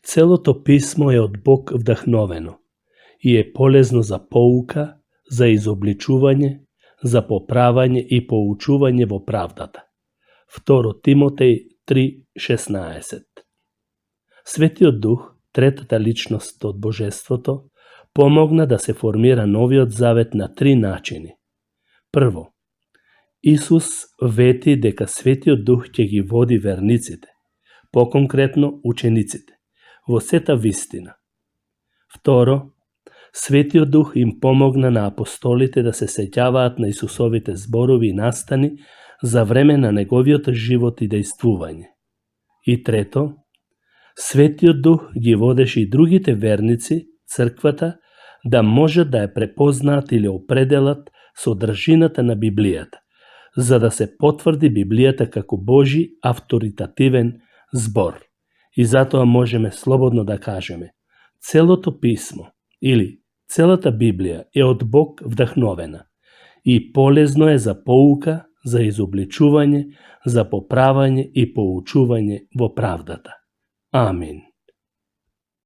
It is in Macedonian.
Целото писмо е од Бог вдахновено и е полезно за поука, за изобличување, за поправање и поучување во правдата. 2 Тимотеј 3:16. Светиот Дух, третата личност од Божеството, помогна да се формира новиот завет на 3 начини. Прво, Исус вети дека Светиот Дух ќе ги води верниците, поконкретно учениците, во сета вистина. Второ, Светиот Дух им помогна на апостолите да се сеќаваат на Исусовите зборови и настани за време на неговиот живот и дејствување. И трето, Светиот Дух ги водеше и другите верници, црквата, да можат да ја препознаат или определат содржината на Библијата, за да се потврди Библијата како Божи авторитативен збор. И затоа можеме слободно да кажеме: целото писмо или целата Библија е од Бог вдахновена и полезно е за поука, за изобличување, за поправање и поучување во правдата. Амин.